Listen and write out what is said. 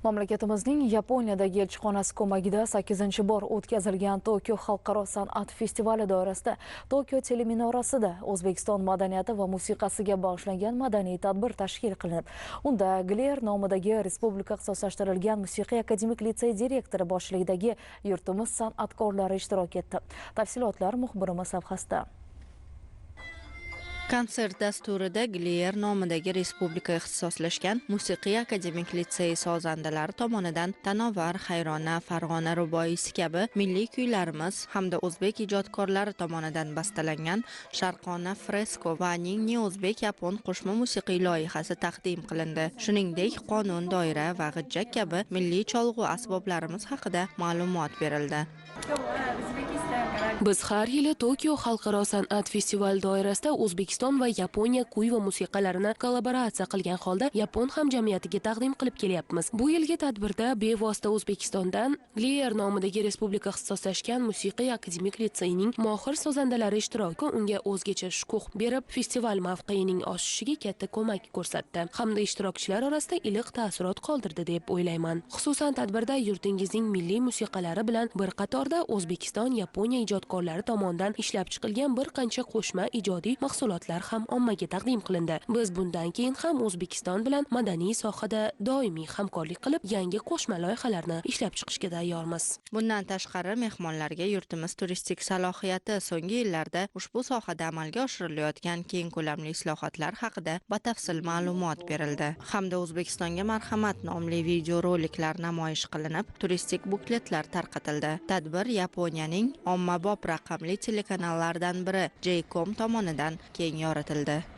Mamlakatimizning Yaponiyadagi elchixonasi ko'magida 8-bor o'tkazilgan Tokio xalqaro san'at festivali doirasida Tokio teleminorasida O'zbekiston madaniyati va musiqasiga bag'ishlangan madaniy tadbir tashkil qilinib, unda Glier nomidagi Respublika ixtisoslashtirilgan musiqiy akademik litsey direktori boshchiligidagi yurtimiz san'atkorlari ishtirok etdi. Tafsilotlar muxbirimiz safhasida. Konsert dasturida Glier nomidagi Respublika ixtisoslashgan musiqiy akademik litseyi sozandalari tomonidan Tanovar, Hayrona, Farg'ona ruboiysi kabi milliy kuylarimiz hamda o'zbek ijodkorlari tomonidan bastalangan Sharqona fresko va Ningni o'zbek-yapon qo'shma musiqiy loyihasi taqdim qilindi. Shuningdek, qonun, doira va g'ijjak kabi milliy cholg'u asboblarimiz haqida ma'lumot berildi. Biz har yili Tokio xalqaro san'at festivali doirasida O'zbekiston va Yaponiya kuy va musiqalarini kollaboratsiya qilgan holda yapon hamjamiyatiga taqdim qilib kelyapmiz. Bu yilgi tadbirda bevosita O'zbekistondan Glier nomidagi Respublika ixtisoslashgan musiqiy akademik litseyining mohir sozandalari ishtiroki unga o'zgacha shukuh berib, festival mavqeining oshishiga katta ko'mak ko'rsatdi hamda ishtirokchilar orasida iliq taassurot qoldirdi deb o'ylayman. Xususan, tadbirda yurtingizning milliy musiqalari bilan bir qatorda O'zbekiston, Yaponiya ijodkorlari tomonidan ishlab chiqilgan bir qancha qo'shma ijodiy mahsulotlar ham ommaga taqdim qilindi. Biz bundan keyin ham O'zbekiston bilan madaniy sohada doimiy hamkorlik qilib, yangi qo'shma loyihalarni ishlab chiqishga tayyormiz. Bundan tashqari, mehmonlarga yurtimiz turistik salohiyati, so'nggi yillarda ushbu sohada amalga oshirilayotgan keng ko'lamli islohotlar haqida batafsil ma'lumot berildi. Hamda O'zbekistonga marhamat nomli videoroliklar namoyish qilinib, turistik bukletlar tarqatildi. Tadbir Yaponiyaning ommabop raqamli telekanallardan biri J-Com tomonidan keng yoritildi.